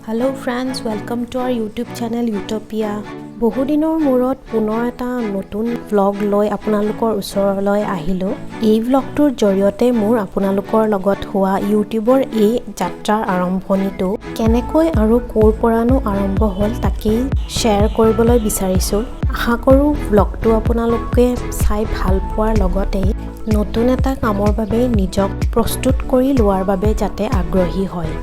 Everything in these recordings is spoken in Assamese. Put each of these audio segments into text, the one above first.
Hello friends, welcome to our YouTube channel Utopia. বহুদিনৰ মূৰত পুনৰ এটা নতুন ভ্লগ লৈ আপোনালোকৰ ওচৰলৈ আহিলোঁ। এই ভ্লগটোৰ জৰিয়তে মোৰ আপোনালোকৰ লগত হোৱা ইউটিউবৰ এই যাত্ৰাৰ আৰম্ভণিটো কেনেকৈ আৰু ক'ৰ পৰানো আৰম্ভ হ'ল, তাকেই শ্বেয়াৰ কৰিবলৈ বিচাৰিছোঁ। আশা কৰোঁ ভ্লগটো আপোনালোকে চাই ভাল পোৱাৰ লগতে নতুন এটা কামৰ বাবে নিজক প্ৰস্তুত কৰি লোৱাৰ বাবে যাতে আগ্ৰহী হয়।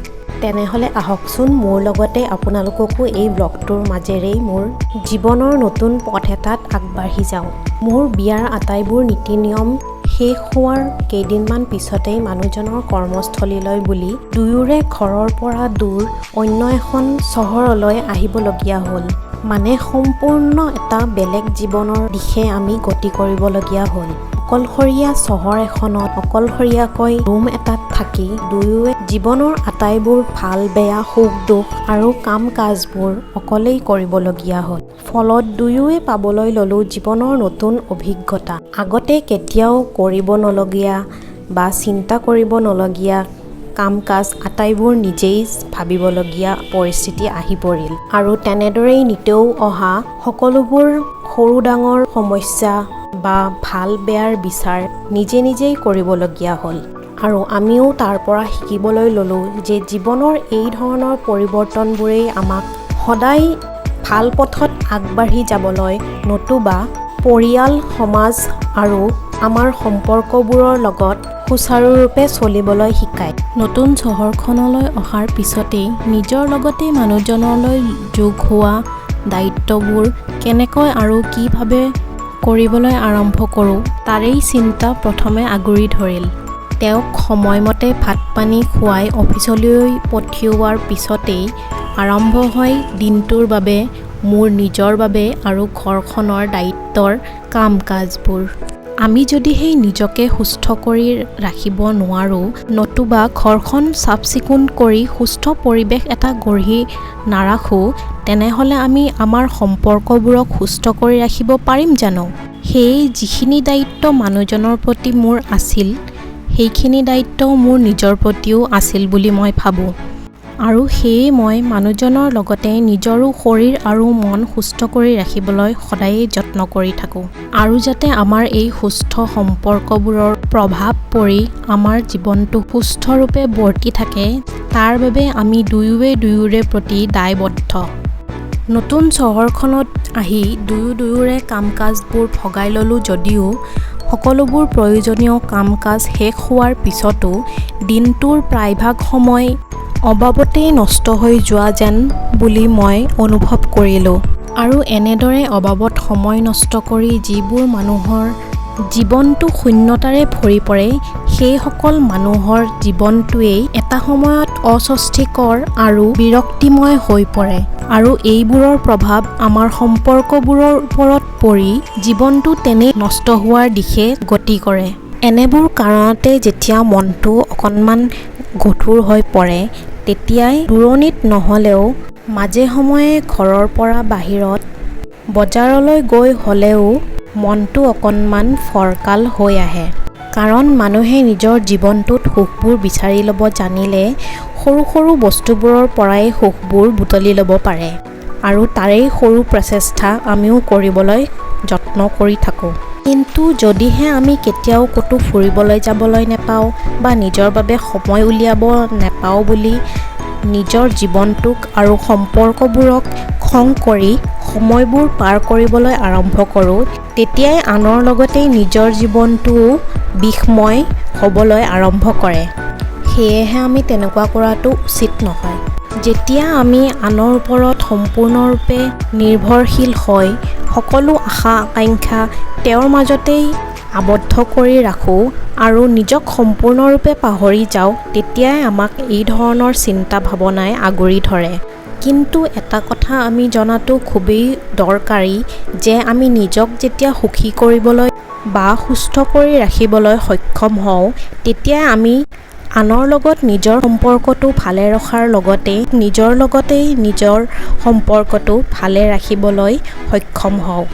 তেনেহ'লে আহকচোন, মোৰ লগতে আপোনালোককো এই ব্লগটোৰ মাজেৰেই মোৰ জীৱনৰ নতুন পথ এটাত আগবাঢ়ি যাওঁ। মোৰ বিয়াৰ আটাইবোৰ নীতি নিয়ম শেষ হোৱাৰ কেইদিনমান পিছতেই মানুহজনৰ কৰ্মস্থলীলৈ বুলি দুয়োৰে ঘৰৰ পৰা দূৰ অন্য এখন চহৰলৈ আহিবলগীয়া হ'ল। মানে সম্পূৰ্ণ এটা বেলেগ জীৱনৰ দিশে আমি গতি কৰিবলগীয়া হ'ল। অকলশৰীয়া চহৰ এখনত অকলশৰীয়াকৈ ৰুম এটাত থাকি দুয়োৱে জীৱনৰ আটাইবোৰ ভাল বেয়া, সুখ দুখ আৰু কাম কাজবোৰ অকলেই কৰিবলগীয়া হ'ল। ফলত দুয়োৱে পাবলৈ ল'লোঁ জীৱনৰ নতুন অভিজ্ঞতা। আগতে কেতিয়াও কৰিব নলগীয়া বা চিন্তা কৰিব নলগীয়া কাম কাজ আটাইবোৰ নিজেই ভাবিবলগীয়া পৰিস্থিতি আহি পৰিল। আৰু তেনেদৰেই নিতৌ অহা সকলোবোৰ সৰু ডাঙৰ সমস্যা বা ভাল বেয়াৰ বিচাৰ নিজে নিজেই কৰিবলগীয়া হ'ল। আৰু আমিও তাৰ পৰা শিকিবলৈ ল'লোঁ যে জীৱনৰ এই ধৰণৰ পৰিৱৰ্তনবোৰেই আমাক সদায় ভাল পথত আগবাঢ়ি যাবলৈ নতুবা পৰিয়াল, সমাজ আৰু আমাৰ সম্পৰ্কবোৰৰ লগত সুচাৰুৰূপে চলিবলৈ শিকায়। নতুন চহৰখনলৈ অহাৰ পিছতেই নিজৰ লগতে মানুহজনলৈ যোগ হোৱা দায়িত্ববোৰ কেনেকৈ আৰু কিভাৱে কৰিবলৈ আৰম্ভ কৰোঁ, তাৰেই চিন্তা প্ৰথমে আগুৰি ধৰিল। তেওঁক সময়মতে ভাত পানী খুৱাই অফিচলৈ পঠিওৱাৰ পিছতেই আৰম্ভ হয় দিনটোৰ বাবে মোৰ নিজৰ বাবে আৰু ঘৰখনৰ দায়িত্বৰ কাম কাজবোৰ। আমি যদি সেই নিজকে সুস্থ কৰি ৰাখিব নোৱাৰোঁ, নতুবা ঘৰখন চাফ চিকুণ কৰি সুস্থ পৰিৱেশ এটা গঢ়ি নাৰাখোঁ, তেনেহ'লে আমি আমাৰ সম্পৰ্কবোৰক সুস্থ কৰি ৰাখিব পাৰিম জানো? সেয়ে যিখিনি দায়িত্ব মানুহজনৰ প্ৰতি মোৰ আছিল, সেইখিনি দায়িত্ব মোৰ নিজৰ প্ৰতিও আছিল বুলি মই ভাবোঁ। আৰু সেয়ে মই মানুহজনৰ লগতে নিজৰো শৰীৰ আৰু মন সুস্থ কৰি ৰাখিবলৈ সদায়েই যত্ন কৰি থাকোঁ। আৰু যাতে আমাৰ এই সুস্থ সম্পৰ্কবোৰৰ প্ৰভাৱ পৰি আমাৰ জীৱনটো সুস্থৰূপে বৰ্তি থাকে, তাৰ বাবে আমি দুয়োৱে দুয়োৰে প্ৰতি দায়বদ্ধ। নতুন চহৰখনত আহি দুয়ো দুয়োৰে কাম কাজবোৰ ভগাই ল'লোঁ যদিও সকলোবোৰ প্ৰয়োজনীয় কাম কাজ শেষ হোৱাৰ পিছতো দিনটোৰ প্ৰায়ভাগ সময় অবাবতেই নষ্ট হৈ যোৱা যেন বুলি মই অনুভৱ কৰিলোঁ। আৰু এনেদৰে অবাবত সময় নষ্ট কৰি যিবোৰ মানুহৰ জীৱনটো শূন্যতাৰে ভৰি পৰে, সেইসকল মানুহৰ জীৱনটোৱেই এটা সময়ত অস্বস্তিকৰ আৰু বিৰক্তিময় হৈ পৰে। আৰু এইবোৰৰ প্ৰভাৱ আমাৰ সম্পৰ্কবোৰৰ ওপৰত পৰি জীৱনটো তেনেই নষ্ট হোৱাৰ দিশে গতি কৰে। এনেবোৰ কাৰণতে যেতিয়া মনটো অকণমান গধুৰ হৈ পৰে, তেতিয়াই দূৰণিত নহ'লেও মাজে সময়ে ঘৰৰ পৰা বাহিৰত বজাৰলৈ গৈ হ'লেও মনটো অকণমান ফৰকাল হৈ আহে। কাৰণ মানুহে নিজৰ জীৱনটোত সুখবোৰ বিচাৰি ল'ব জানিলে সৰু সৰু বস্তুবোৰৰ পৰাই সুখবোৰ বুটলি ল'ব পাৰে। আৰু তাৰেই সৰু প্ৰচেষ্টা আমিও কৰিবলৈ যত্ন কৰি থাকোঁ। কিন্তু যদিহে আমি কেতিয়াও ক'তো ফুৰিবলৈ যাবলৈ নেপাওঁ বা নিজৰ বাবে সময় উলিয়াব নেপাওঁ বুলি নিজৰ জীৱনটোক আৰু সম্পৰ্কবোৰক খং কৰি সময়বোৰ পাৰ কৰিবলৈ আৰম্ভ কৰোঁ, তেতিয়াই আনৰ লগতেই নিজৰ জীৱনটোও বিষময় হ'বলৈ আৰম্ভ কৰে। সেয়েহে আমি তেনেকুৱা কৰাটো উচিত নহয়। যেতিয়া আমি আনৰ ওপৰত সম্পূৰ্ণৰূপে নিৰ্ভৰশীল হৈ সকলো আশা আকাংক্ষা তেওঁৰ মাজতেই আবদ্ধ কৰি ৰাখোঁ আৰু নিজক সম্পূৰ্ণৰূপে পাহৰি যাওঁ, তেতিয়াই আমাক এই ধৰণৰ চিন্তা ভাৱনাই আগুৰি ধৰে। কিন্তু এটা কথা আমি জনাটো খুবেই দৰকাৰী যে আমি নিজক যেতিয়া সুখী কৰিবলৈ বা সুস্থ কৰি ৰাখিবলৈ সক্ষম হওঁ, তেতিয়াই আমি আনৰ লগত নিজৰ সম্পৰ্কটো ভালে ৰখাৰ লগতে নিজৰ লগতেই নিজৰ সম্পৰ্কটো ভালে ৰাখিবলৈ সক্ষম হওঁ।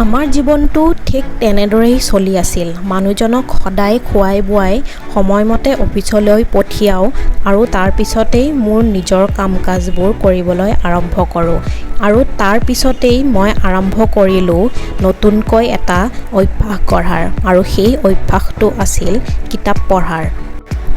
আমাৰ জীৱনটো ঠিক তেনেদৰেই চলি আছিল। মানুহজনক সদায় খুৱাই বোৱাই সময়মতে অফিচলৈ পঠিয়াওঁ আৰু তাৰপিছতেই মোৰ নিজৰ কাম কাজবোৰ কৰিবলৈ আৰম্ভ কৰোঁ। আৰু তাৰ পিছতেই মই আৰম্ভ কৰিলোঁ নতুনকৈ এটা অভ্যাস গঢ়াৰ, আৰু সেই অভ্যাসটো আছিল কিতাপ পঢ়াৰ।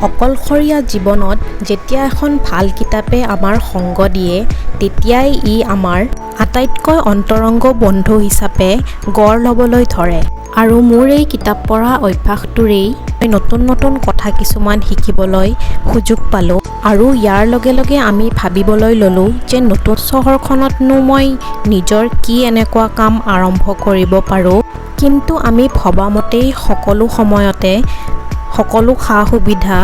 অকলশৰীয়া জীৱনত যেতিয়া এখন ভাল কিতাপে আমাৰ সংগ দিয়ে, তেতিয়াই ই আমাৰ আটাইতকৈ অন্তৰংগ বন্ধু হিচাপে গঢ় ল'বলৈ ধৰে। আৰু মোৰ এই কিতাপ পঢ়া অভ্যাসটোৰেই মই নতুন নতুন কথা কিছুমান শিকিবলৈ সুযোগ পালোঁ। আৰু ইয়াৰ লগে লগে আমি ভাবিবলৈ ল'লোঁ যে নতুন চহৰখনতনো মই নিজৰ কি এনেকুৱা কাম আৰম্ভ কৰিব পাৰোঁ। কিন্তু আমি ভবামতেই সকলো সময়তে সকলো সা সুবিধা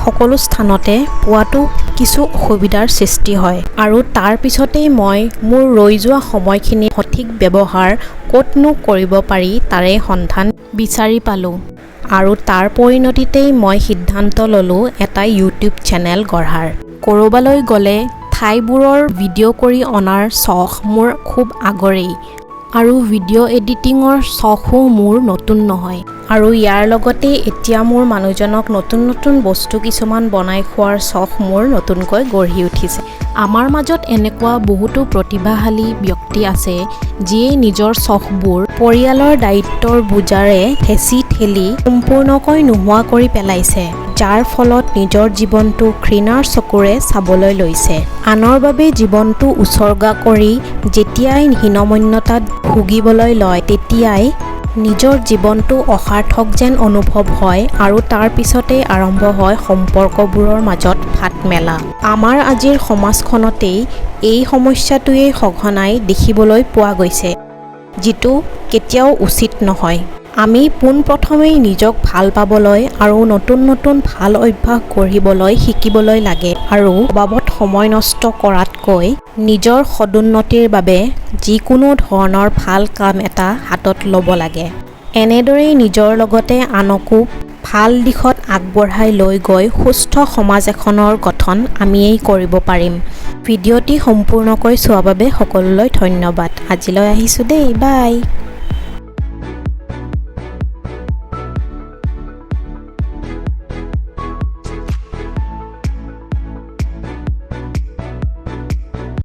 সকলো স্থানতে পোৱাটো কিছু অসুবিধাৰ সৃষ্টি হয়। আৰু তাৰ পিছতেই মই মোৰ ৰৈ যোৱা সময়খিনি সঠিক ব্যৱহাৰ ক'তনো কৰিব পাৰি তাৰে সন্ধান বিচাৰি পালোঁ। আৰু তাৰ পৰিণতিতেই মই সিদ্ধান্ত ল'লোঁ এটা ইউটিউব চেনেল গঢ়াৰ। ক'ৰবালৈ গ'লে ঠাইবোৰৰ ভিডিঅ' কৰি অনাৰ চখ মোৰ খুব আগৰেই, আৰু ভিডিঅ' এডিটিঙৰ চখো মোৰ নতুন নহয়। আৰু ইয়াৰ লগতে এতিয়া মোৰ মানুহজনক নতুন নতুন বস্তু কিছুমান বনাই খোৱাৰ চখ মোৰ নতুনকৈ গঢ়ি উঠিছে। আমাৰ মাজত এনেকুৱা বহুতো প্ৰতিভাশালী ব্যক্তি আছে, যিয়ে নিজৰ চখবোৰ পৰিয়ালৰ দায়িত্বৰ বোজাৰে হেঁচি ঠেলি সম্পূৰ্ণকৈ নোহোৱা কৰি পেলাইছে, যাৰ ফলত নিজৰ জীৱনটো ঘৃণাৰ চকুৰে চাবলৈ লৈছে। আনৰ বাবে জীৱনটো উছৰ্গা কৰি যেতিয়াই হীনমন্যতাত ভুগিবলৈ লয়, তেতিয়াই নিজৰ জীৱনটো অসাৰ্থক যেন অনুভৱ হয়, আৰু তাৰ পিছতেই আৰম্ভ হয় সম্পৰ্কবোৰৰ মাজত ফাট মেলা। আমাৰ আজিৰ সমাজখনতেই এই সমস্যাটোৱেই সঘনাই দেখিবলৈ পোৱা গৈছে, যিটো কেতিয়াও উচিত নহয়। আমি পোনপ্ৰথমেই নিজক ভাল পাবলৈ আৰু নতুন নতুন ভাল অভ্যাস গঢ়িবলৈ শিকিবলৈ লাগে, আৰু অবাবত সময় নষ্ট কৰাতকৈ নিজৰ সদুন্নতিৰ বাবে যিকোনো ধৰণৰ ভাল কাম এটা হাতত ল'ব লাগে। এনেদৰেই নিজৰ লগতে আনকো ভাল দিশত আগবঢ়াই লৈ গৈ সুস্থ সমাজ এখনৰ গঠন আমিয়েই কৰিব পাৰিম। ভিডিঅ'টি সম্পূৰ্ণকৈ চোৱাৰ বাবে সকলোলৈ ধন্যবাদ। আজিলৈ আহিছোঁ দেই, বাই।